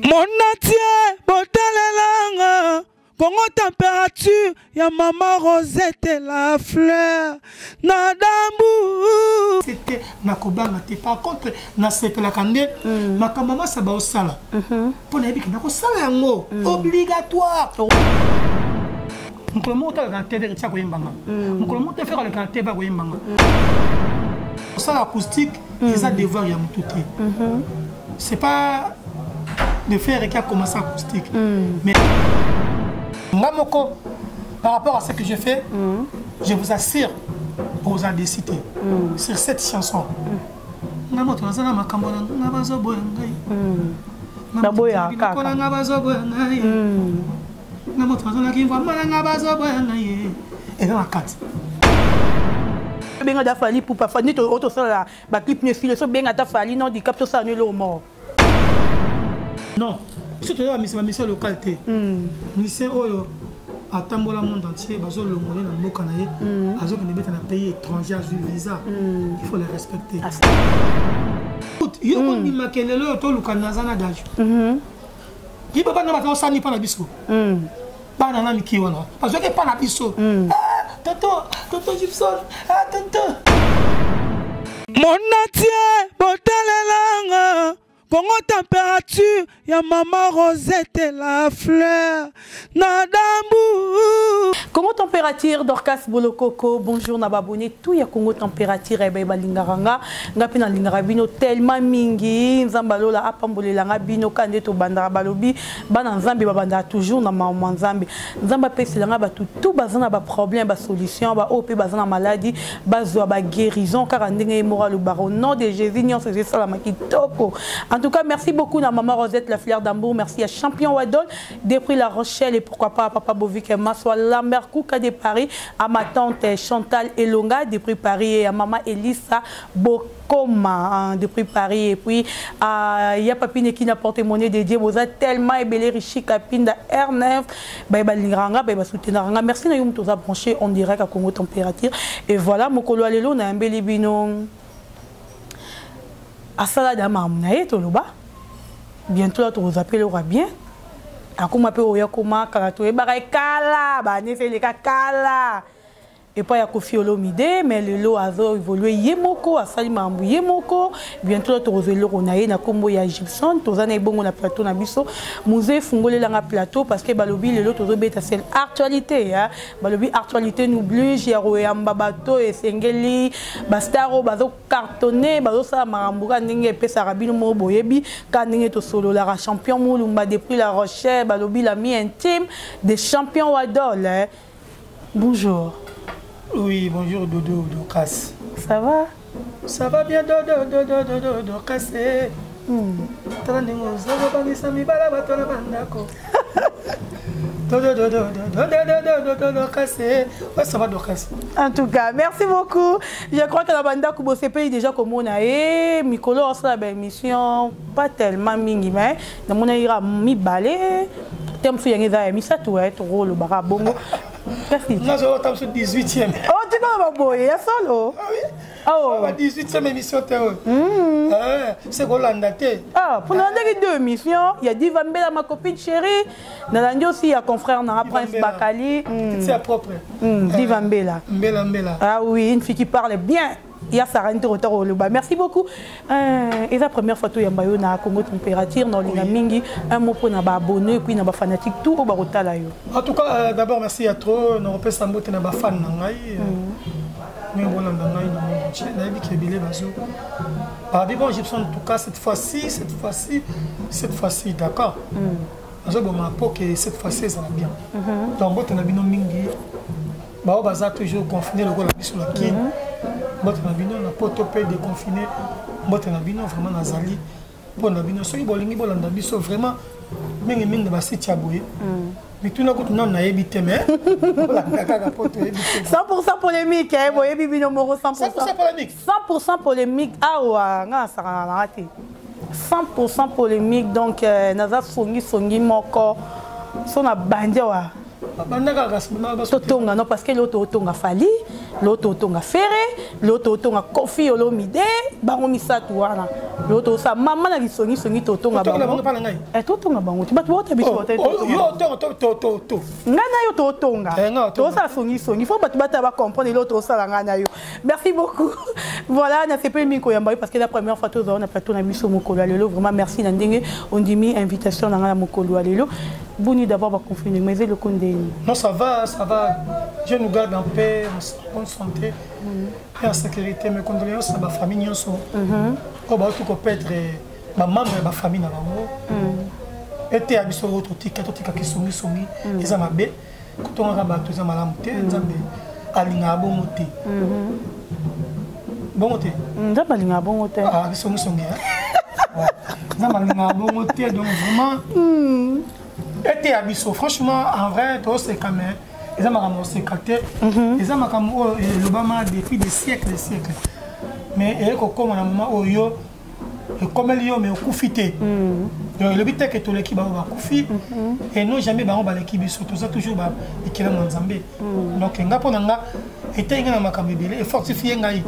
Monatie botalelanga Congo température ya mama Rosette la fleur na dambu c'était nakobanga te. Par contre nasepelaka nde makambo masa baosala mpo nayebi ke nakosala yango obligatoire. Mokolo moko talaka na TV tia koyembanga, mokolo moko te Ferre aleka na TV akoyembanga. Kosala acoustique eza devoir ya motu te. C'est pas de Ferre qui a commencé acoustique, mais nga moko, par rapport à ce que je fais, je vous assure, oza décidé sur cette chanson. Nga moto naza na makambo na nga, bazoboya ngai. Baboya kaka na nga, bazoboya ngai. Nga moto nazalaki mvama na nga, bazoboya ngai. Eza na kati. Benga da Fally Ipupa. Fally neti oyo tosala baclip no esili, so benga ata Fally non dicap, tosala no eloko moko. Non, biso toza bamisien local te. Musicien oyo atambola monde entier, bazolongole na mboka na ye, azokende beta na pays étranger, azwi visa, il faut le respecter. Yo kondimake lelo oyo toluka naza na dage ye baba na bato osani mpa na biso, bana na miki wana bazwaki epa na biso. Tonton, tonton Gibson, tonton. Monatie botalelanga Congo température ya mama Rosette la fleur na dambu. Congo température, Dorcas Bolokoko, bonjour na babone tout ya Congo température. Eh ben, balingaka nga, nga pe nalingaka bino tellement mingi. Nzambe alola apambolela nga bino kande to bandaka. Balobi bana Nzambe babandaka toujours na mama Nzambe. Nzambe apesela nga bato tout baza na ba problème ba solution, ba oyo pe baza na maladie bazwa ba guérison kaka ndenge ye moko alobaka. Au nom de Jésus, nyonso ezosalama kitoko. En tout cas, merci beaucoup na maman Rosette la fleur d'Ambour, merci à champion Wadol depuis La Rochelle et pourquoi pas à papa Bovik Maswa Lambert Kouka de Paris, à ma tante Chantal Elonga depuis Paris et à maman Elissa Bokoma, hein, depuis Paris, et puis à ya Papine qui n'a porte-monnaie dédié boza tellement ebele Richi Kapinda R9 ba balinganga ba soutenir. Merci na yo muto za branché en direct à Congo Température. Et voilà, mokolo lelo na mbeli bino asala da mamu na ye. Toloba bientôt là tokozapela oka bien akoma mpe oyo akoma kala, toyebaka ekala banesi eleka kala epai ya Koffi Olomide, mais lelo azo évolue ye moko, asali makambo ye moko. Bientôt là tokozwa eloko na ye na nkombo ya Gibson. Toza na ebongo na plateau na biso. Musée efungolelanga plateau parce que balobi lelo tozobeta sel actualité, ya balobi actualité n'oblige ya koyamba bato esengeli, bastar oyo bazocartonne, bazosala makambo kaka ndenge epesaka bino moko boyebi kaka ndenge tosololaka. Champion Mulumba depuis La Rochelle, balobi l'ami intime des champions Wadol, eh. Bonjour. Oui, bonjour Dodo Dorcas. Ça va? Ça va bien, Dodo Dodo Dodo Dorcas. Tala ndenge ozokobangisa mibala bato na bandako. Dodo Dodo Dodo Dodo Dodo Dorcas. Ouais, ça va, Dorcas. En tout cas, merci beaucoup. Je crois que la banda bosepeli déjà komona ye mikolo osala ba émission pas tellement mingi, mais namona ira mibale te, mosusu yango eza ya misato tokolobaka bongo kasi. Nazolota mosu 18e. Oh, tikala baboye ya solo. Oh. Ba 18e émission te oyo. C'est kolanda te. Ah, pour nalandaki deux émissions ya Diva Mbela, ma copine chérie. Nalandi aussi ya confrère nanga Prince Bakali. C'est propre. Diva Mbela. Mbela Mbela. Ah oui, une fille qui parle bien ya Sara Ntoro oloba. Merci beaucoup. Eza première fois toyamba yo na Congo Température na olinga mingi un mot mpona baabonné et puis na bafanatique tout oyo bakotala yo. En tout cas, d'abord merci à trop. Nakopesa mbote na bafan na ngai ndenge bolanda ngai na monde entier. Nayebi ke ebele bazo babi bon Gibson. En tout cas, cette fois-ci, cette fois-ci, cette fois-ci, d'accord, azoboma po ke cette fois-ci ezala bien. Donc mbote na bino mingi bao baza toujours confiné lokola biso na Kine, mbote na bino na poto mpe déconfiné, mbote na bino. Vraiment nazali mpo na bino. Soki bolingi bolanda biso vraiment mingimingi na basite ya boye, mituna kutu nano nayebi te, mais bolanda kaka po toyebi te. 100% polémique, eh, boyebi bino moko 100%. 100% polémique. 100% polémique awa nga nasakana nanga te. 100% polémique, donc naza songisongi moko so na bandi awa. Banda kaka. Totonga non, parce que lelo totonga Fally, lelo totonga Ferre, lelo totonga Koffi Olomide. Bango misato wana lelo tosala mama na lisongisongi, totonga bango, eh, totonga bango te. Bato baota biso, ngai na yo totonga, eh, tosala songisongi. Faut bato bata bacomprendre eloko tosala, ngai na yo. Merci beaucoup. Voilà, nasepeli mingi koyamba yo parce que la première fois tozala na plateau na biso mokolo ya lelo. Vraiment merci na ndenge ondimi invitation na ngai na mokolo ya lelo. Boni d'abord baconfinement, eza eloko ndeni? Non, ça va, ça va. Dieu nous garde en paix, en bonne santé et en sécurité. Mes condoléances na bafamille nyonso oyo bauti koperdre bamembre ya bafamille na bango. Eteya biso oyo totika, totikaka esongisongi, eza mabe. Kotongaka bato eza malamu te. Nzambe alingaka bongo te, bongo te. Nzambe alingaka bongo te. Bisongisongi, Nzambe alingaka bongo te. Donc vraiment eteya biso. Franchement, en vrai toseka, mais eza makambo oseka te. Eza makambo oyo elobama depuis des siècles, des siècles, mais eye kokóma na moment oyo ekomeli yo, mais okufi te. Donc elobi te ke toleki bango bakufi, et non, jamais bango baleki biso. Toza toujours ekelamu ya Nzambe. Donc nga, mpo na nga, etei ngai na makambo ebele, efortifie ngai.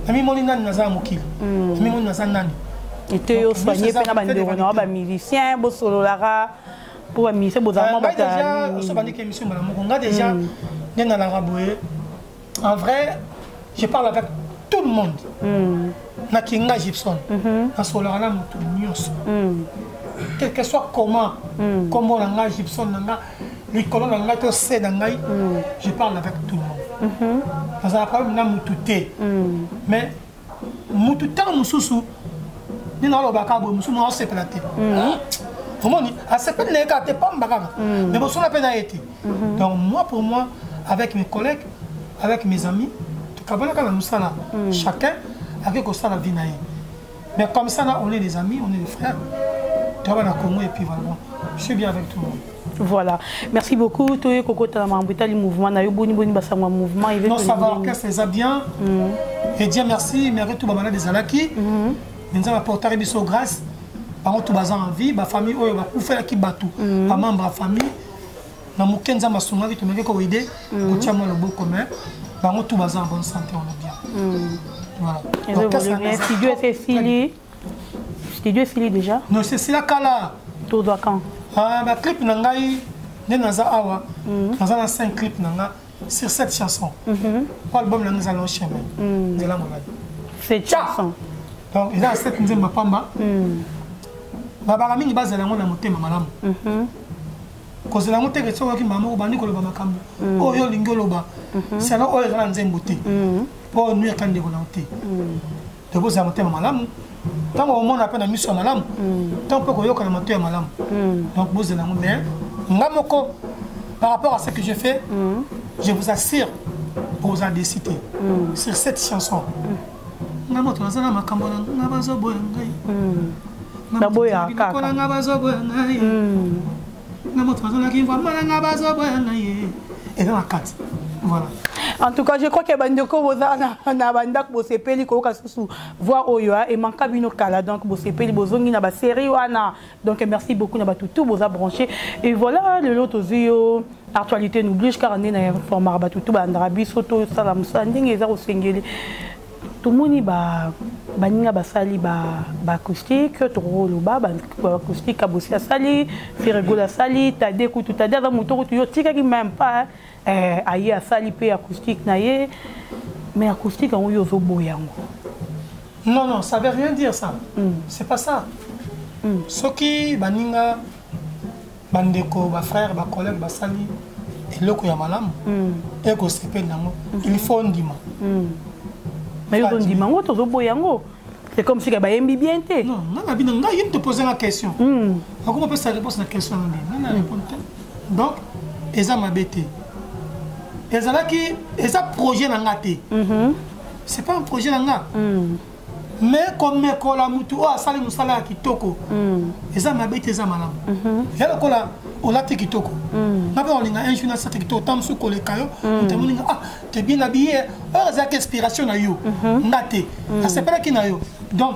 Namimoni nani naza na mokili, namimoni naza nani. Ete yo soigne mpe na bandeko na yo bamusicien, bosololaka mpo bamusicien bozala mwa bato? Oso bandiki émission mbala moko. Nga déjà nde nalaka boye. En vrai, je parle avec tout le monde. Nakinga Gibson, nasololaka na moto nyonso, quel que soit comment kombo na ngai Gibson na nga likolo na ngai to se na ngai, je parle avec tout le monde. Nazala problème na motu te, mais motu ntango mosusu nde nalobaka boye, mosusu naosepela te. Omoni, asepeli na ye kaka te, pamba kaka, mais bosona mpe na ye te. Donc moi, pour moi, avec mes collègues, avec mes amis, tokabanaka na mosala, chacun ake kosala vie na ye, mais comme ça là, on est des amis, on est des frères, toyaba na Congo. Et puis voilà, je suis bien avec tout le monde. Voilà, merci beaucoup. Toye kokota na makambo etali mouvement na yo. Boni boni basango ya mouvement? Non, ça va, orchestre eza bien et Dieu merci. Malgré tout, bamalade ezalaki, mais Nzambe aportaki biso grâce. Bango to baza en vie. Bafamille oyo bakufelaki bato, bamembre ya famille na moke, Nzambe asungaki, tomeki koaider, kotia mwa loboko, mais bango tout baza en bonne santé, on est bien. Voilà. Studio ese esili? Studio esili déjà? Non, esila kala. Tozwa quand? Baclip na ngai nde naza awa, naza na 5 clip na nga sur 7 chansons po album na nga eza long chemin, nzela molai. 7 chansons. Donc eza na 7 nzembo pamba. Babaka mingi bazala yango na motema malamu. Kozela yango teke soki oyoki mbala moko bandi koloba makambo oyo olingi oloba selo oyo eza na nzembo te, mpo nuyaka ndeko na yo te. Donc bozala motema malamu ntango omona mpe na miso ya malamu, ntango mpe koyoka na mato ya malamu. Donc bozela yango. Mais nga moko, par rapport à ce que je fais, je vous assure, bozala déçus te. Sur cette chanson, nga moto naza na makambo na nga, bazoboya ngai. Baboyaka kaka. Na nga bazoboya ngai, nga moto nazalaki vraiment na nga, bazoboya ngai, eza na kati. Voilà. En tout cas, je crois que bandeko boza na bandako, bosepeli koyoka susu voix oyo emanka bino kala. Donc bosepeli, bozongi na basérie wana. Donc merci beaucoup na bato tout boza branché. Et voilà, lelo tozwi yo, actualité n'oblige kaka nde na informaka bato tout balandaka biso. Tosala mosala ndenge eza kosengeli. Tomoni baninga basali baacoustique, tokoloba baacoustique, Kabosi asali, Ferre Gola asali, Tade kutu, Tade aza moto kutu yo otikaki même pas, aye asali mpe acoustique na ye. Mais acoustique yango, yo ozoboya yango? Non, non, ça veut rien dire ça. C'est pas ça. Soki baninga, bandeko, bafrère, bacollègue basali eloko ya malamu, ekosepeli nango, il faut ndima. Mais yo ozondima yango, tozoboya yango. C'est comme si bayembi bien te. Non, nga na bino, ngai ye moto pose nga question, akoma opesa réponse na question na nde nga na répondre te. Donc eza mabe te, ezalaki, eza projet na nga te, c'est pas un projet na nga, mais komekola motu oyo asali mosala ya kitoko eza mabe te, eza malamu. Eza lokola olati kitoko, nga mpe olinga un jour nasati kitoko, ta mosusu koleka yo. Moto amoninga: "Ah, t'es bien habillé." Oyo ezalaki inspiration na yo, nga te, nasepelaki na yo. Donc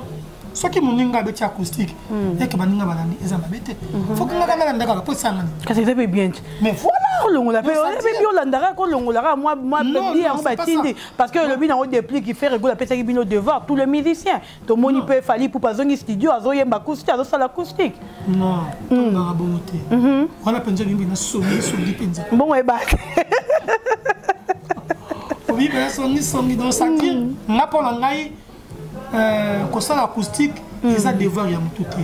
soki moninga abeti acoustique eke baninga balandi, eza mabe te. Faut que nga kanga nalanda kaka mpo esangani. Kasi eza mpe bien te. Mais voilà. Kolongola mpe oyebi olandaka kolongolaka mwa mwa yango batindi parce que olobi nango déplique Ferre Gola apesaki bino devoir tous les musiciens tomoni mpe Fally Ipupa azongi studio azoyemba acoustique, azosala acoustique. Non, tongaka bongo te. Wana mpenza obimbi na songi songi mpenza. Bongo ebaka. Obimbi na songi songi, donc c'est-à-dire nga mpo na ngai kosala acoustique eza devoir ya motu te.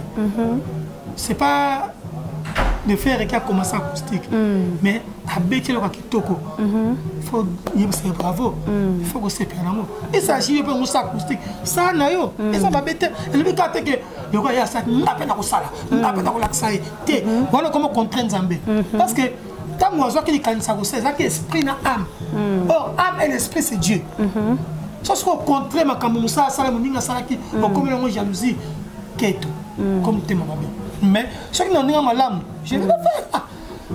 C'est pas de faire qui a commencé acoustique, mais abeti eloko ya kitoko, faut yebisa ye bravo, il faut kosepela nango. Esagi yo mpe ngosala acoustique, sala na yo, eza mabe te. Elobi kaka te ke lokola ye asali, nga mpe nakosala, nga mpe nakolakisa ye te. Wana okoma contre Nzambe, parce que ntango azwaki likanisa kosala, ezalaki esprit na âme. Or âme et l'esprit, c'est Dieu. So soki ocontre makambo mosala asala, moninga asalaki, okomi yango jalousie, keto comme motema mabe. Mais soki na ndenge malamu, je vais le faire. Ah,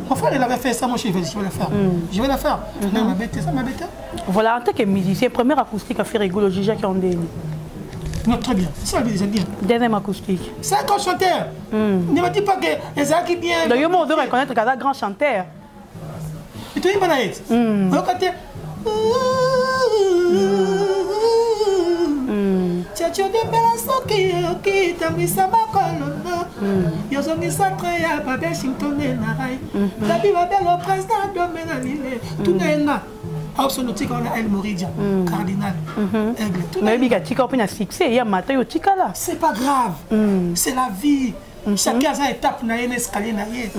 mon frère, il avait fait ça, moi je vais le faire, je vais le faire. Non, mabe te, ça mabe te. Voilà, en tant que musicien, première acoustique à Ferre Gola, jugeaki ndeni? Non, très bien, ça c'est bien. Deuxième acoustique? C'est un grand chanteur. Ne me dis pas que ezalaki bien. Donc yo mo ozo reconnaître qu'aza grand chanteur. Toyimba na ye te, oyoka te. Tiatio dembela soki oki tambwisa makolo yozongisa train ya babe Washington na rai babi babelo président dome na lile tuna ye nga aosono tika wana El Moridia cardinal aigle. Nayebi ka tika mpe na succès ya mata yo tikala. C'est pas grave, c'est la vie. Chacun aza étape na ye na escalier na ye.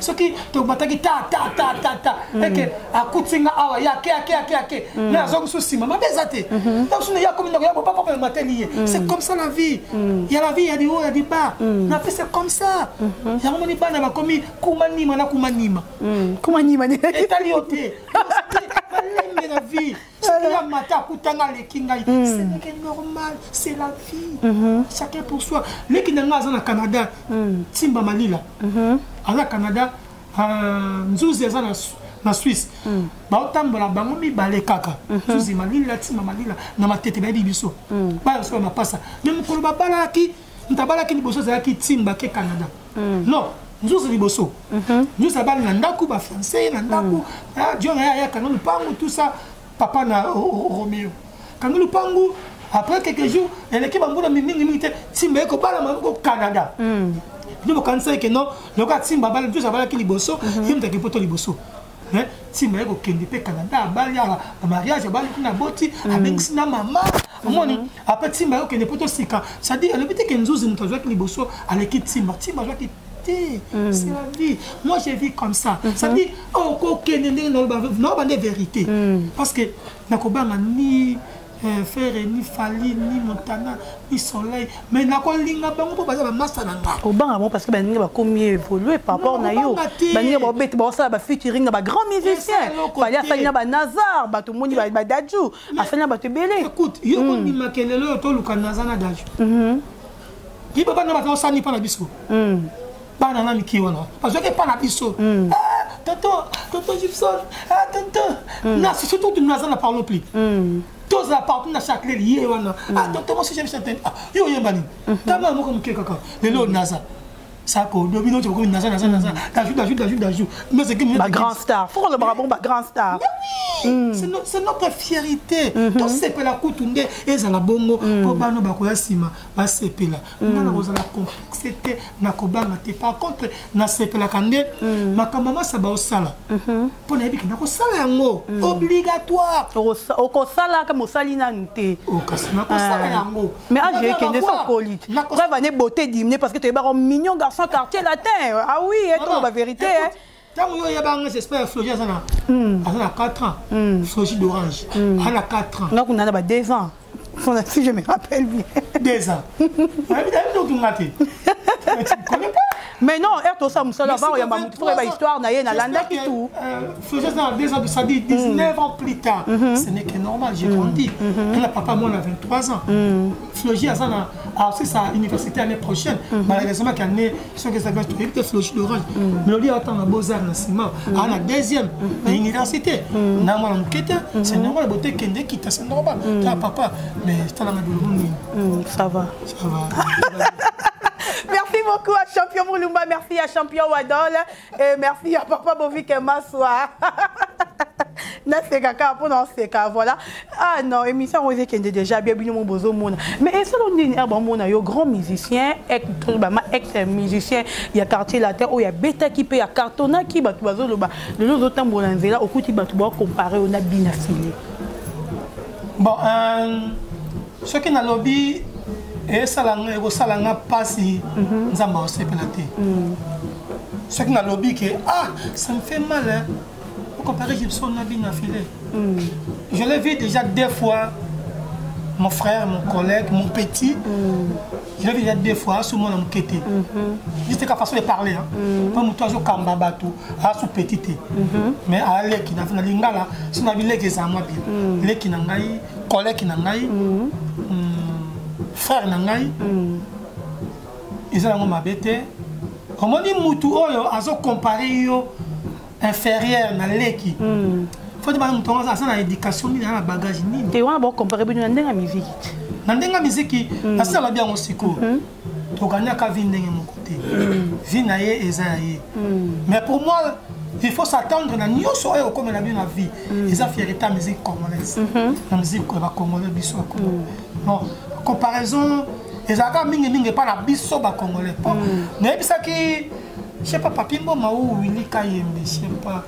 Soki tomataki ta ta ta ta ta eke akuti nga awa, ye ake ake ake ake na azongi so nsima, mabe eza te. Ntango so ya komi ndako ya bopapa mpe mateli ye. C'est comme ça la vie. Ya la vie, ya du haut, ya du bas. Na vie, c'est comme ça. Yango moni bana bakomi kuma nima na kuma nima. Kuma nima. Etali yo te, malembe na vie. Soki ya mata akutanga aleki ngai, ce n'est que normal, c'est la vie, chacun pour soi. Leki na ngai aza na Canada, Timba Malila aza na Canada, Nzuzi aza na Suisse. Baotambola bango mibale kaka, Nzuzi Malila, Timba Malila na Matete. Bayebi biso baya biso bamapasa. Mais mokolo babalaki, moto abalaki liboso azalaki Timba ke Canada, non, Nzuzi liboso. Nzuzi abali na ndako, bafiancé ye na ndako. Dion aya ayaka na lupangu, tout ça. Papa na Romeo kangi lupangu. Après quelques jours, eleki bambula mingi mingi te, Timba ye kobala mako Canada. Bino bokanisa eke non, lokola Timba abali, Nzuzi abalaki liboso, ye moto ake poto liboso. Timba ye kokende mpe Canada, abali awa, bamariage, abali kuna, boti, abengisi na mama. Omoni, après Timba ye kokende poto sika. C'est-à-dire elobi te ke Nzuzi moto azwaki liboso aleki Timba. Timba azwaki te. C'est la vie, moi je vis comme ça. Ça dit okokende ndenge naoloba nde vérité, parce que nakobanga ni Ferre, ni Fally, ni Montana, ni Soleil, mais nakolinga bango mpo baza bamasa na nga. Obanga bango parce que baninga bakomi évolue par rapport na yo. Baninga babeti, baosala bafeaturing na bagrand musicien. Fally asali na banazar, bato moni badaju, asali na bato ebele. Écoute, yo kondimaka lelo oyo toluka naza na Daju ye baba na bato osani mpa na biso. Bana na miki wana bazwaki epa na biso. Tonton, tonton Gibson, tonton na surtout naza na parlons plus. Tozala partout na Châtelet ye wana. Ah, tonton, moi j'aime chanter. Ah, yo oyemba nini? Tama moko moke kaka lelo naza sako lobi noti bakomi naza naza naza Daju Daju Daju Daju. Mais c'est ba grand star, faut kolobaka bongo, ba grand star. Mais oui, c'est notre fierté. Tosepela kutu nde ezala bongo mpo bana bakoya nsima basepela. Nga na kozala complexe te, nakobanga te. Par contre nasepelaka nde makambo masa baosala, mpo nayebi ke nakosala yango obligatoire. Okosalaka mosali nanu te. Kasi nakosala yango. Mais âge ekende so okoli te, preuve ane beauté diminué, parce que toyebaka mignon garçon Quartier Latin. Ah oui, toloba vérité. Ntango yo oyebanga, j'espère Flogi aza na 4 ans. Flogi d'Orange aza na 4 ans. Nga kuna na ba 2 ans, si je me rappelle bien. 2 ans, oyebi otunga te, tu ne connais pas. Mais non, ere tosala mosala avant oyamba motu, faut oyeba histoire na ye, nalandaki tout. Faisait ça 2 ans, ça dit 19 ans plus tard. Ce n'est que normal, j'ai grandi. Et là, papa, moi, on a 23 ans. Flogi, a aussi sa université année prochaine. Malheureusement, qu'il y a ce que ça va être Flogi d'Orange. Mélodie attend la Beaux-Arts, na ciment. À la deuxième, à l'université. Na moi, c'est normal, beauté, kende, kita, c'est normal. Papa, mais c'est la Ça va. Ça va. Merci beaucoup. beaucoup à Champion Moulumba, merci à Champion Wadol et merci à Papa Bovik Maswa. Naseka kaka mpona oseka, voilà. Ah non, émission oyo ezekende déjà bien, bino mo bozomona. Mais esolo nini r bamona yo grand musicien, bama ex musicien ya Quartier Latin oyo abetaki mpe ya cartonnaki, bato bazoloba lelo ozotambola na nzela, okuti bato bakompare yo na bina file? Bon, soki nalobi esalanga, ekosala nga mpasi. Nzambe aosepela te soki nalobi ke ah, ça me fait mal, hein. Comparer Gibson na bina filet, je l'ai vu déjà deux fois, mon frère, mon collègue, mon petit. Je l'ai vu déjà deux fois sous mon moke te, juste ka façon de parler, hein. Po moto azokamba bato asu petit te, mais aleki na lingala so na bileki ezala mwa bien. Leki na ngai, collègue na ngai, frère na ngai, eza yango mabe te. Omoni mutu oyo azocompare yo inférieur na leki, faut bana moto yango aza na éducation nini, aza na bagage nini? Te, wana bakompare bino na ndenge ya miziki te. Na ndenge ya miziki, nasala bi yango sikoyo. Toganyaka vie ndenge moko te, vie na ye eza ya ye. Mais pour moi, il faut s'attendre na nyonso oyo okomela bino na vie. Eza fierté ya musique congolaise, na musique ya bacongolais, biso ya Congo. Bon, comparaison ezalaka mingimingi epa na biso bacongolais, po nayebisaki, je sais pas, Papi Mboma ou Willy Kayembe, je sais pas,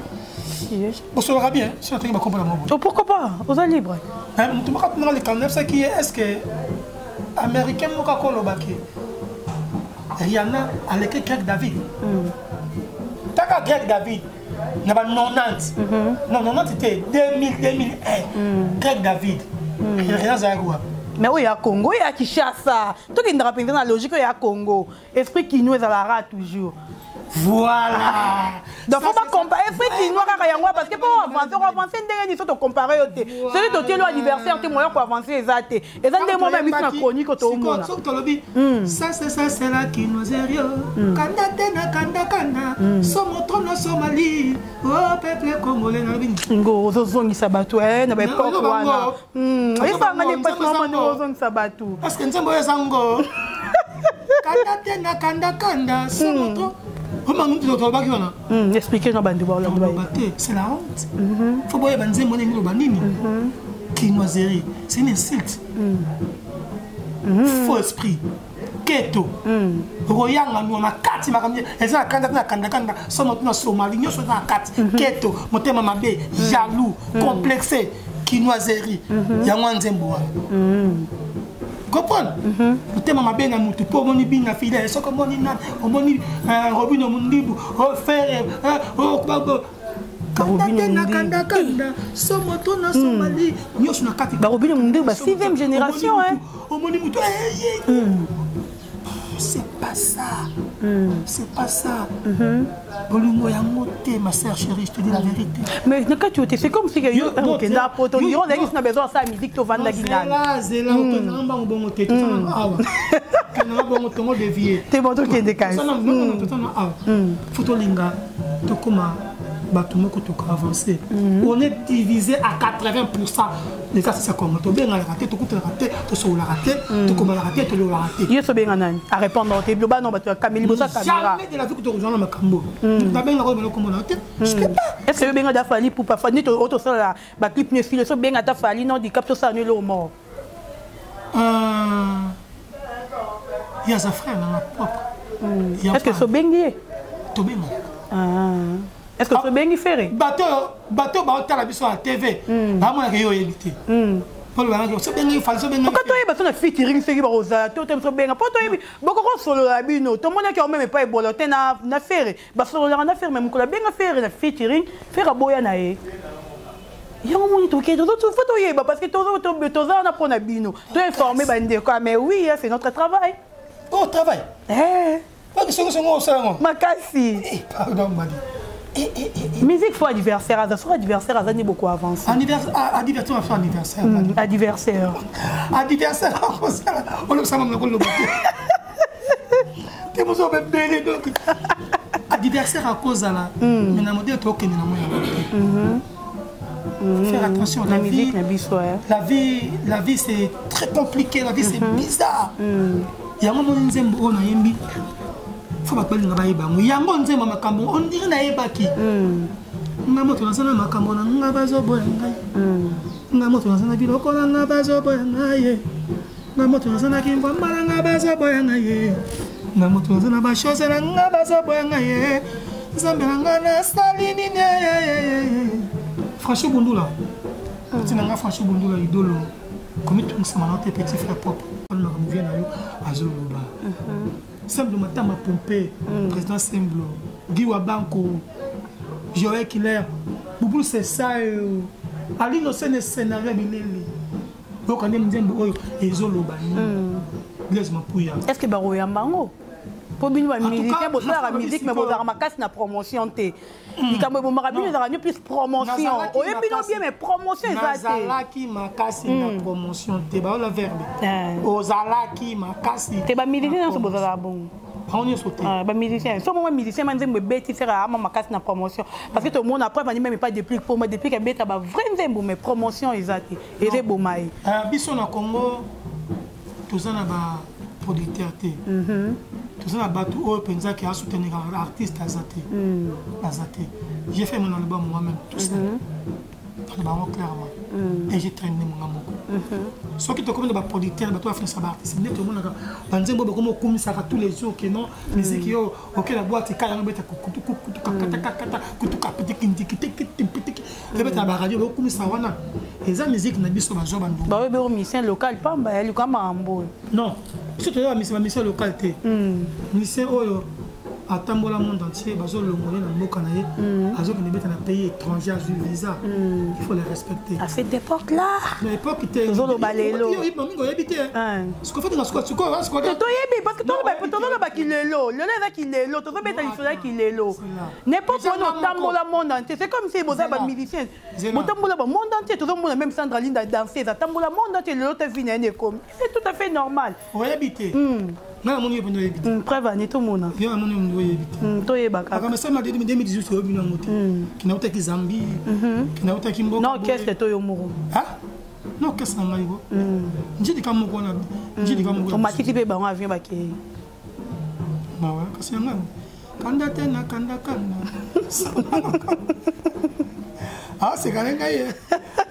bosolaka bien so natangi bakombola moko. Oh, pourquoi pas, oza libre. Motu moko atunaka likambo, nayebisaki ye: est ce que américain moko akolobaki Rihanna aleki Greg David? Taka Greg David na ba 90, non, 90 te, 2000, 2001, Greg David, Rihanna azalaki wapi? Mais oyo ya Congo, oyo ya Kinshasa, tokendaka mpenza na logique. Oyo ya Congo, esprit kino ezalaka toujours. Voilà. Donc faut bacompare esprit kinois kaka yango, parce que mpo avance, oavance ndenge nini so tocompare yo te? Soki totieli anniversaire te, moyen koavance eza te. Eza ndenge moko ya biso na chronique toomona. Soki tolobi ça, c'est ça, c'est la kinoiserie. Kanda te na kanda kanda, somo trono Somali o peuple congolais, nalobi. Ngo ozozongisa bato na baépoque wana, esanga nde mpasi mama ndenge ozongisa bato. Parce que nzembo oyo eza ngo kanda te na kanda kanda, somo tro tolobaki wana. Explique na bandi baolanda te, c'est la honte. Faut boyeba nzembo ndenge loba nini. Kinoiserie, c'est une insulte. Faux esprit, keto, okoyanga nwa na kati. Makambo eza na kanda te na kandakanda, somo to na Somali, nyonso eza na kati. Keto, motema mabe, jaloux, complexe, kinoiserie, yango wana nzembo wana. Comprendre motema mabe na mutu mpo omoni bina fidele, soki omoni nani, omoni Robino Mundibu, Frere, kanda te na kanda kanda, somo to na Somali, nyonso na kati. Barobino Mundibu ba 6e génération. Omoni mutu, c'est pas ça, c'est pas ça. Bolingo yango te, ma sœur chérie, je te dis la vérité. Mais na kati te, c'est comme si yo okenda poto, yo ozalaki na besoin asala musique, tovandaki nani? Zela, okendanga mbango bongo te. Tozana awa, kendanga bongo tongo dévier. Te, bon, tokende kasi. Tozana awa, faut tolinga, tokóma bato moko, tokoavance. On est divisé à 80 eza sisa Kongo. Tobenganaka te, tokutanaka te, tosololaka te, tokomalaka te, tololaka te. Ye sobenga nani arépondre te, loba no bato ya kameli liboso ya caméra. Jamais de la vie que tokozwana makambo. Nabengaka oyo balokomona te, je peux pas. Est ce que obenga da Fally Pupa? Fani oyo tosala baclip ne file, so obenga ata Fally non dicap, tosala no eloko moko. Ye aza frère nanga propre. Est ce que sobengi ye? Tobengaka. Est ce que sobengi Ferre? Bato bato baotala biso na TV, bamonaka yo oyebi te. Sobengi Fally, sobengi. Oka toyeba so na featuring, soki bakozala to te, sobenga mpo toyebi bokoko solola bino. Tomonaki yango meme epai ebola te na Ferre, basololaka na Ferre, mais mokolo abenga Ferre na featuring, Ferre aboya na ye. Yango moni toke, faut toyeba, parce que toza wana mpo na bino, toinforme bandeko. Mais oui, c'est notre travail. Oh, travail. Soki songo osala. Makasi. Pardon, madi. Musique, faut anniversaire aza, soki anniversaire aza nde boko avance. Anniversaire, afa anniversaire. Anniversaire. Anniversaire akosala, olobisanga monoko loba te, mozo bebele. Donc anniversaire akozala, mais na modèle tokende na moya te. Faire attention. La musique na biso. La vie, la vie, c'est très compliqué. La vie, c'est bizarre. Yango moni nzembo oyo nayembi. Faut bato balinga bayeba yango. Yango nzembo makambo on dirait nayebaki. Nga moto naza na makambo na nga, bazoboya ngai. Nga moto naza na biloko na nga, bazoboya ngai ye. Nga moto naza na kimbwamba na nga, bazoboya ngai ye. Nga moto naza na bachose na nga, bazoboya ngai ye. Nzambe na nga, nasali nini? Franchi Bundula, petit na nga, Franchi Bundula idolo, komitungisama na te, petit frère propre. Makambo vie na yo azoloba. Semblo Matama Pompe, président Semblo, Guy Wabanko, Joël Killer, Boubou, c'est ça. Alino Sene scénario bileli. Donc on nzembo oyo ezoloba nini? Blaise Mapuya. Est-ce que bakoyamba yango? Mpo bino bamusicien bosalaka musique, mais bozalaka makasi na promotion te. Likambo ebomaka bino ezalaka nio plus promotion. Oyebi bino bien, mais promotion eza te. Nazalaki makasi na promotion te, baola verbe ozalaki makasi te. Bamusicien nyonso bozalaka bongo. Bango nyonso te. Bamusicien so bongo, musicien ma nzembo ebeti sera ama makasi na promotion, parce que tomona après vandi même pas Déplique, po ma Déplique ebeta bavrai nzembo, mais promotion eza te, eza eboma ye. Biso na Congo toza na baproducteur te, toza na bato oyo mpenza ke asoutenir artiste aza te, aza te. J'ai fait mon album moi-même tout seul, dans bango clairement, et j'ai traîné monga moko. Soki tokomi na baproducteur, bato bafinisa baartiste, nde tomonaka banzembo oyo bakomi okumisaka tous les jours ke non, musique yo oke na boîte kaka yango beta kutukutukatakakata kutukapitikindikitikitimpitiki, ebeta na baradio, baokumisa wana eza musique na biso bazwa bandundu. Baoyebi oyo musicien local pamba ya luka makambo oyo. Non, biso toza bamusicien local te. Musicien oyo atambola monde entier, bazolongola na mboka na ye, azokende beta na pays étranger, azwi visa, il faut le respecter. À cette époque là Na époque te. Tozoloba lelo. Mingi oyebi te. Sikoyo Toyebi, parce que tozoloba kilelo, lelo eza kilelo, tozobeta lisolo ya kilelo. N'importe wana otambola monde entier, c'est comme si boza bamusicien, botambola ba monde entier. Tozomona même Sandra Linda, danseuse, atambola monde entier, lelo te vi na ye ekomi, c'est tout à fait normal. Oyebi te, nga namoni yo mpenza oyebi te. Preuve ani tomona? Yo namoni yo oyebi te. Toyeba kaka. Makambo esalema 2018, oyebi nango te. Kinautaki Zambie, kinautaki mboka. Na orchestre to yo moko? Na orchestre na ngai ko njidika moko wana, njidika moko. Omatisi mpe bango avion, bakei. Mawa kasi yanga kanda te, na kanda kanda asekale ngai ye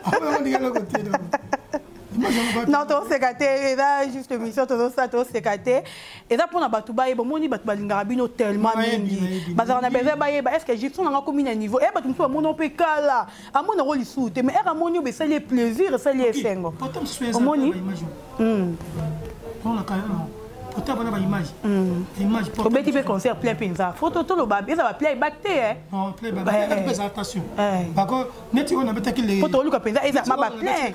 amonga eloko te. Non, toseka te, eza juste émission tozosala, toseka te. Eza mpona bato bayeba. Omoni bato balingaka bino tellement mingi, bazalaka na besoin bayeba est ce que gestion nanga komi na niveau e. Bato mosusu bamona mpe kala, amona yango lisusu te, mais ere amoni oyo esali ye plaisir, esali ye esengo. Omoni Otaba baimage, image. Obeti mpe concert plein mpenza, fo toloba eza baplein ebak te. Attention, neti oyo nabetaki. Po toluka mpenza eza ma baplein.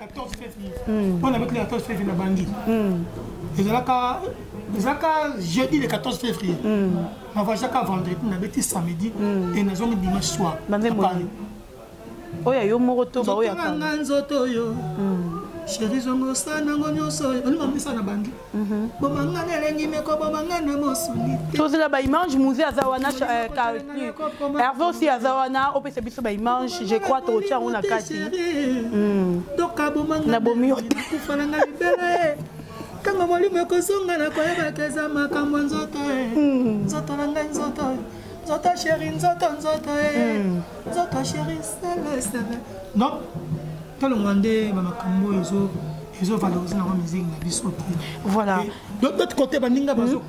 Oyo nabetaki le 14 février na Bangi, ezalaka jeudi le 14 février, navoyageaka vendredi, nabeti samedi et nazongi dimanche soir à Paris. Oyo ya yo moko to baoyo? Nanga nzoto oyo, chéri, zongosa nango nyonso oyo olima misa na Bangi, bomanga na elengi meko, bomanga na mosuni te. Tozela baimage. Musée aza wana, Hervé aussi aza wana, opesa biso baimage. Je crois tokotia yango na kati. Doka bomanga. Nabomi yo te. Kufa nanga libela, ntango molimo ekozonga na koyebaka eza makambo ya nzoto e, nzoto na ngai, nzoto, nzoto chéri, nzoto, nzoto e, nzoto chéri, sele sele. Non, tolongwa nde bamakambo oyo ezovalorize nango musique na biso te. De l'autre côté, baninga bazo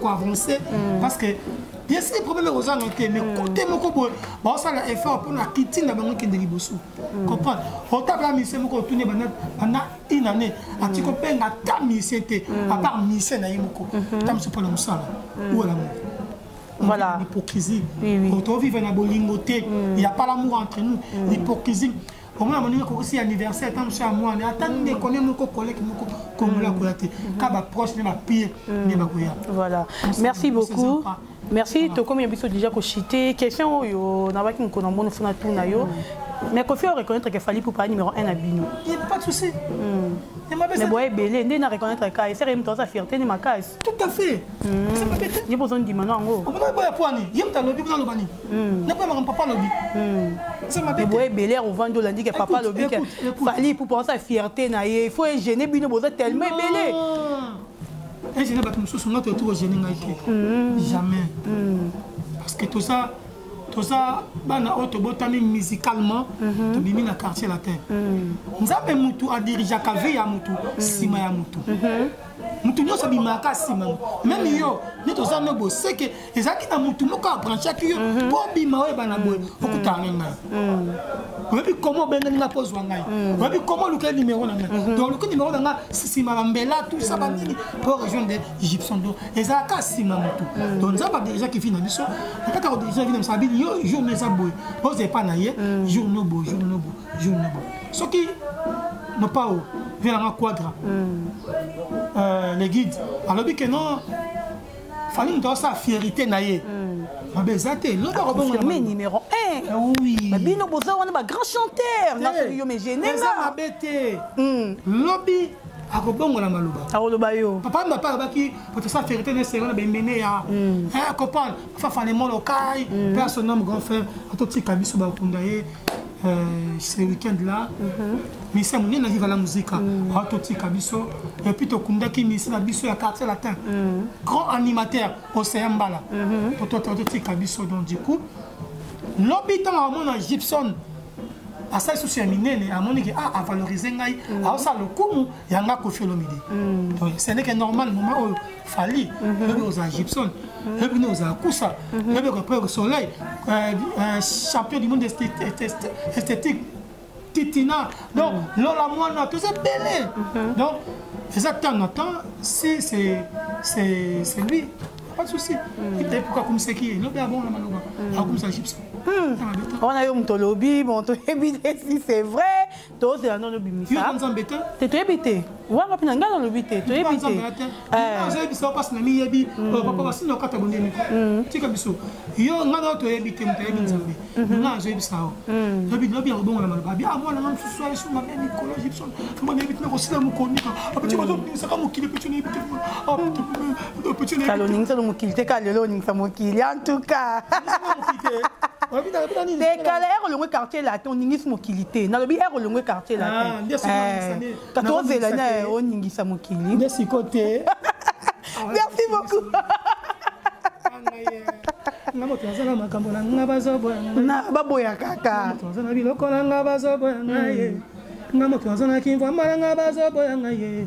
koavance, parce que bien sûr problème ekozanga te, mais côté moko boye baosala effort mpona kiti na bango ekende liboso. Comprendre, otala musicien moko, otuni banda une année, ati kobenga ata musicien te, à part musicien na ye moko, ta mosu mpona mosala ou l'amour. L'hypocrisie. Tovivre na bolingo te, il y a pas l'amour entre nous, l'hypocrisie. Omona moninga akokosi anniversaire ata mosu ya mwana, ata ndeko ne moko, collègue moko kongola akoya te, ka baproche nde bapire nde bakoya. Voilà, merci beaucoup, merci. Tokomi na biso déjà kochite. Question oyo nabaki mokolo na mbono funa tuna yo, mais Kofi reconnaître que Fally Ipupa numéro 1 na bino? Pas de souci. Mais boye ebele nde na reconnaître ka esere moto aza fierté ni makasi. Tout à fait. Ye bozo ndima na yango. Omona boya poani ye moto alobi, kuna aloba nini nakoyamaka papa alobi. Mais boye ebele ovandi, olandi ke papa alobi ke Fally Ipupa aza fierté na ye, il faut egene bino boza tellement ebele. Egene bato mosusu, nga toyoti kogene ngai te, jamais, parce que toza bana oyo tobotami musicalement, tobimi na Quartier Latin. Nzambe mutu adirigeaka vie ya mutu, nsima ya mutu. Mutu nyonso abimaka nsima, même yo nde toza no boseke, ezalaki na mutu moko abranchaki yo mpo obima. Oyeba na boye, okutana na ngai, oyebi komo obengani nga mpo ozwa ngai, oyebi komo oluka numéro na ngai. Donc oluki numéro na ngai nsima bambela, tout ça, banini mpo rejoindre Gibson. Donc ezalaka nsima motu. Donc Nzambe adirigeaki vie na biso. Na kati ya kodirige vie na biso, abili yo jour no eza boye, ozala epa na ye jour no boye, jour no boye, jour no boye. Soki Mopao vie nanga Quadra, le guide, alobi ke non, Fally moto asala fierté na ye, mabe eza te. Lobi akobongola numéro 1. Oui. Bino boza wana bagrand chanteur, nasoki yo megene. Eza mabe te. Lobi akobongola maloba. Akoloba yo. Papa Mbape alobaki po tosala fierté na esengo na bemene ya comprendre Fafane Molokai mpe à son homme, grand frère atotika biso, bakunda ye ce week-end là. Misia monene na Viva la Musica atotika biso. Et puis tokundaki misi na biso ya Quartier Latin, grand animateur Océan Mbala, totika biso. Donc du coup, lobi ntango amona Gibson asali susu ya minene, amoni ke ah, avalorize ngai, aosala lokumu yanga Koffi Olomide. Donc ce n'est que normal. Moment oyo Fally, lobi ozala Gibson, lobi nde ozala Kusa, lobi après Soleil, champion du monde esthétique Titina. Donc Lola Mwana, toza ebele. Donc eza temps na temps. Si c'est lui, pas de souci. Ite pourquoi akumisaki ye, lobi abongo na maloba akumisa Gibson. Wana yo moto olobi. Bon, toyebi te si c'est vrai. Tozela nono bimisa. Nzambe te. Te, toyebi te. Wanga mpe na ngai nalobi te, toyebi te. Azoyebisa mpasi na miyebi papa basini okata bondeni. Tika biso, yo ngai na toyebi te, moto ayebi Nzambe. Ngai azoyebisa yo, lobi lobi akobongola maloba abi ah, mwana nga mosusu ayesu mabe mikolo Gibson mwana yebi tina kosila mokonika apeti bazoningisaka mokili peti nayebi te peti. Kala oningisa mokili te, kala lelo oningisa mokili. En tout cas te, kala ere olongwe Quartier Latin, oningisi mokili te. Nalobi ere olongwe Quartier Latin, kati ozela na oningisa mokili. Nde siko te. Merci beaucoup. Nga moto aza na makambo na nga, bazoboya. Baboya kaka. Moto aza na biloko na nga, bazoboya ngai ye. Nga moto aza na kimvwamba na nga, bazoboya ngai ye.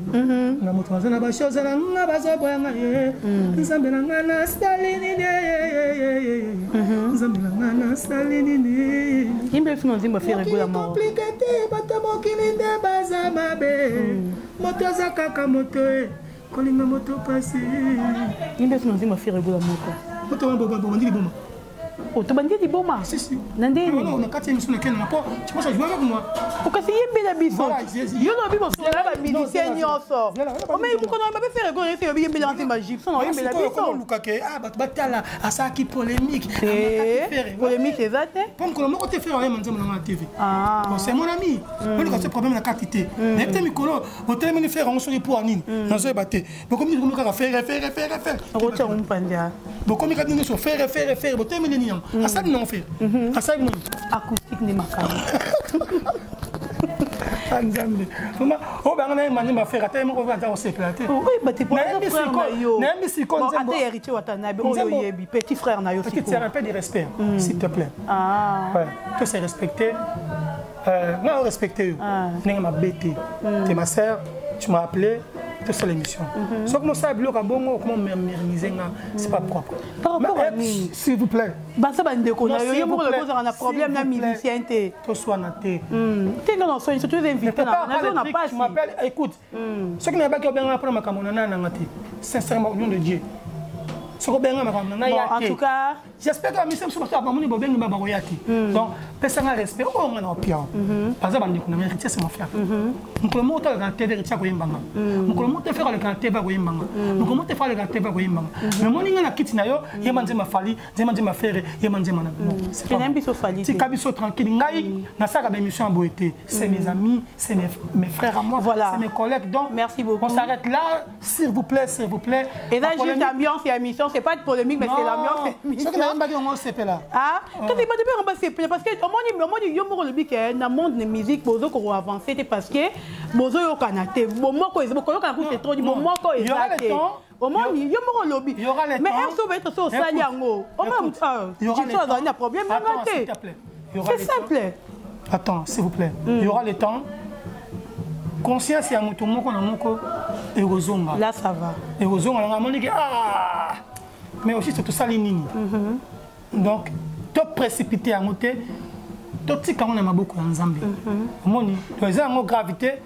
Nga moto aza na bashose na nga, bazoboya ngai ye. Nzambe na nga, nasali nini? Nzambe na nga, nasali nini? Yimbe fino nzimbo Ferre Gola moko. Compliqué te. Bato mokili nde baza mabe. Moto aza kaka moto e, kolinga moto pasi. Yimbe fino nzimbo Ferre Gola moko. Moto wana bobandi liboma. Tobandi liboma. Na ndeni na kati ya émission nakende na po tu penses à jouer avec moi. Okasi yembela biso. Yo lobi bosola bamusicien nyonso, omei mokono mabe. Ferre Gola ese yobi yembela nzemba Gibson, oyembela biso. Olukake bato batala asalaki polémique. Polémique eza te. Po mokolo moko te Ferre ayema nzembo nanga na TV. Bon, c'est mon ami, oluka se problème na kati te. Nayebi te mikolo otelemeli Ferre yango soki po nini, nazoyeba te. Bokomi komi kaka Ferre, Ferre, Ferre, Ferre. Okotia mompanja. Bokomi kaka nyonso Ferre, Ferre, Ferre. Botelemeli nini yango? Asali nango Ferre, asali nini? Acoustique nde makambo. Nzambe, vraiment, oyo banga na ye manzembo Ferre, ata ye moko aza kosepela te. Nayebi siko. Ata Héritier Watanabe oyo oyebi, petit frère na yo. Petite sœur, un peu de respect, s'il te plaît. Ouais, to se respecter. Nga respecter yo ndenge mabe te. T'es ma sœur, tu m'as appelé, tosala émission. Soki mosala biloko ya bongo, okoma mérimiser nga, c'est pas propre. Par rapport à nini? S'il vous plaît. Baza bandeko na yo. Ye moko lobi ozalaka na problème na musicien te. Toswana te. Te, nga na oswani, surtout invité nazo na pasi. M'appelle, écoute, soki nayebaki obenganga mpona makambo na nanga te, sincèrement, au nom de Dieu, soki obenga makambo na ngai ya te. En tout cas, j'espère que bamisi mosusu bato bamoni bobengi ba bakoya te. Donc pesanga respect oyo nga na opia. Baza bandeko na ngai. Héritier, c'est mon frère. Mokolo moko talaka na TV, Héritier akoyembanga. Mokolo moko te Ferre aleka na TV, akoyembanga. Mokolo moko te Ferre aleka na TV, akoyembanga. Mais moni nga na kiti na yo, yemba nzemba Fally, nzemba nzemba Ferre, yemba nzemba na non. Biso Fally. Tika biso tranquille. Ngai nasalaka baémission ya boye te. C'est mes amis, c'est mes frères à moi. Voilà. C'est mes collègues. Donc merci beaucoup. On s'arrête là, s'il vous plaît, s'il vous plaît. Et là, juste ambiance et émission, c'est pas de polémique, mais c'est l'ambiance et émission. Soki nayembaki yango, osepela. Ah, quand il va sepela, parce que omoni yo moko lobi ke na monde de musique bozo ko avancer te, parce que bozo yokana te, bomoko bokoyokana ku, c'est trop dit, bomoko eza te. Omoni yo moko olobi, mais heure so bayeta so osali yango, omoni Gibson azali na problème nanga te. C'est simple. Attends, s'il vous plaît. Il y aura le temps. Conscience ya moto moko na moko ekozonga. Là ça va. Ekozonga nanga amoni ke ah mais aussi tosali nini? Donc to précipiter yango te, totika yango na maboko ya Nzambe. Omoni, to eza yango gravité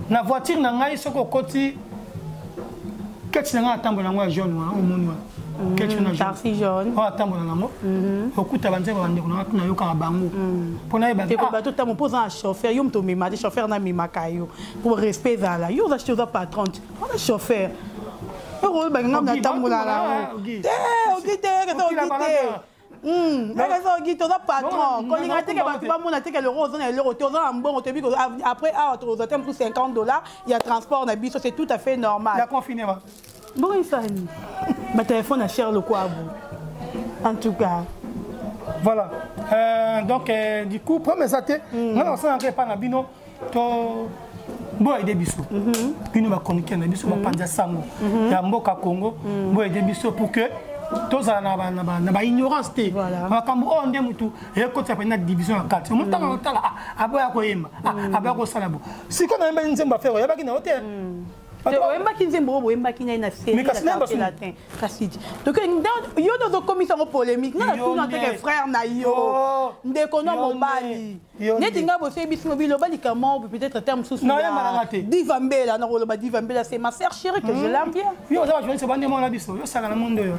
na voiture na ngai soki okoti keti na ngai atambola yango ya jaune wana omoni wana. Keti wana taxi jaune. Oyo atambola nango, okuta banzembo bandeko na ngai tuna yokaka bango mpo nayeba. Bato tamo mpo oza na chauffeur, yo moto omema te, chauffeur namemaka yo po respect ezala. Yo oza oza patron, wana chauffeur oyo oyo ngai natambola nango te, oki te, oki te. Eza ogi toza patron, kolinga teke bato bamona teke lero oza na eloko te, oza na mbongo toyebi. Après awa tokozwa te mosusu 50 $ ya transport na biso, c'est tout à fait normal. Ya confinement. Mbongo esani batelefone ya cher lokwabu, en tout cas. Voilà, donc du coup problème eza te. Nga na kosalaka epa na bino to boyede biso, bino bachroniqueur na biso, bapanza sango ya mboka Congo, boyede biso pour que tozala na baignorance te. Makambo oyo nde motu ekotisa mpenza division ya kati. Omo ntango otala aboya koyemba, aboya kosala bo sikoyo nayembaki nzembo affaire oyebaki na yo te. Oyembaki nzembo oyo boyembaki nai na série latin, kasi donc yo nde ozokomisa yango polémique. Nga natuna teke frère na yo, ndeko na mobali neti nga, bosoyebisi ngo biloba likambo peut-être terme mosusu. Diva Mbela, nakoloba Diva Mbela, c'est ma sœur chérie que je l'aime bien. Yo oza bajournaliste bande mwana biso, yo osaka na monde oyo.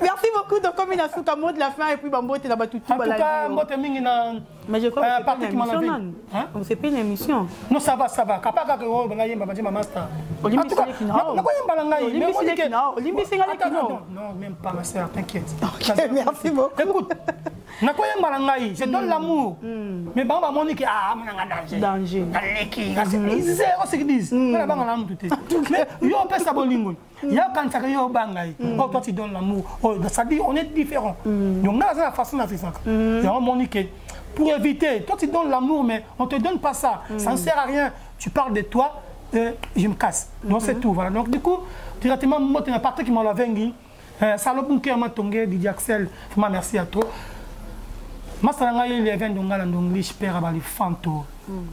Merci beaucoup. Donc comme ina suka, mot de la fin et puis bambote na batutu. En tout cas, mbote mingi na Mais je crois que c'est une émission, non? Hein? C'est pas une émission. Non, ça va, ça va. Kapa kaka oyo banga yemba banzemba master. Olimbisi leki na. Nakoyemba na ngai. Olimbisi leki na. Olimbisi nga leki na. Non, même pas, ma sœur, t'inquiète. OK, merci beaucoup. Écoute, nakoyemba na ngai, je donne l'amour. Mais bango bamoni ke ah, monanga danger. Danger. Naleki, zéro ce qu'ils disent. Nga banga na mutu te. Mais yo opesa bolingo. Ya okanisaka yo obanga ye. Oh, toi tu donnes l'amour. Oh, ça dit on est différent. Donc nga naza na façon na vivaka. Yango moni ke pour éviter, toi tu donnes l'amour mais on te donne pas ça. Ça ne sert à rien. Tu parles de toi, je me casse. Donc c'est tout, voilà. Donc du coup, directement mbote na Patrick Malavengi, Salo Bunker Matonge, Didier Axel, vraiment merci à toi. Masala ngai Lievin Ndongala Ndonglish, père abali Fanto.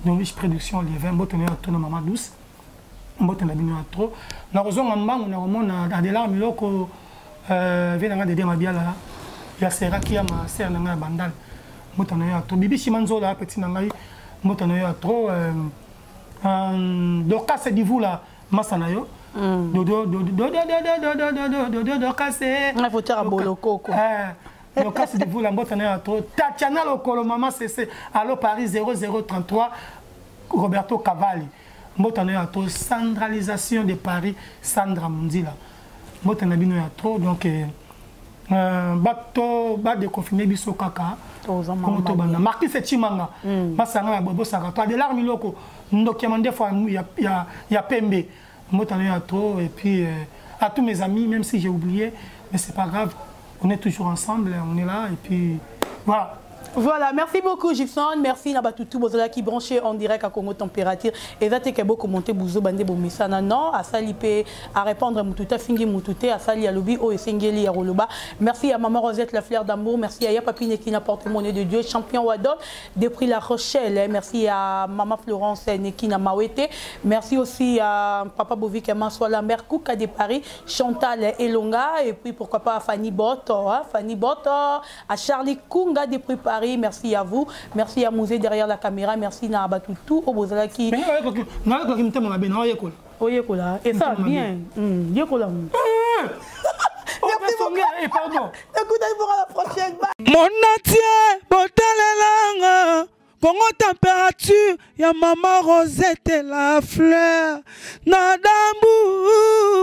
Ndonglish production Lievin, mbote na yo tona mama douce. Mbote na bino ya trop. Nakozonga mbangu na komona Adelar Miloko, vie na ngai Dede Mabiala ya Sera Kiyama, sœur na ngai ya Bandal. Mbote na yo ya trop. Bibi Shimanzola, petit na ngai, mbote na yo ya trop. Dorcas Divula, masa na yo. Dodo dodo dodo dodo dodo dodo dodo Dorcas. Faut bolokoko. Dorcas Divula, mbote na yo ya trop. Tatiana Lokolo, mama CC, allo Paris 0033 Roberto Cavalli. Mbote na yo ya trop. Centralisation de Paris, Sandra Munzila. Mbote na bino ya trop. Donc bato badéconfine biso kaka kongo tobanda. Marquis Chimanga, masanga ya bobosaka to Adelar Miloko, ndoki ya mandefo ya pembe, mbote na yo ya trop. Et puis à tous mes amis, même si j'ai oublié, mais c'est pas grave, on est toujours ensemble, on est là et puis voilà. Voilà, merci beaucoup Gibson, merci na batutu bozala qui branché en direct à Congo Température. Et za te ke commenter buzo bande bo misana non, asali pe à répondre mututa fingi mutute asali alobi o esengeli ya roloba. Merci à maman Rosette la fleur d'amour, merci à Ya Papine qui n'a porte-monnaie de Dieu, champion Wadol depuis La Rochelle. Merci à maman Florence Nekina Mawete. Merci aussi à papa Bovik Mansois Lambert Kouka de Paris, Chantal Elonga et puis pourquoi pas à Fanny Boto, hein, Fanny Boto, à Charlie Kunga depuis Paris. Merci à vous. Merci à Mouzé derrière la caméra. Merci na Abatoutou au Bozala qui. Oyekola. Et ça bien. Yekola. Merci beaucoup. Pardon. Écoutez, pour la prochaine. Mon entier, botalelanga. Congo température, ya maman Rosette la fleur. Nadambu.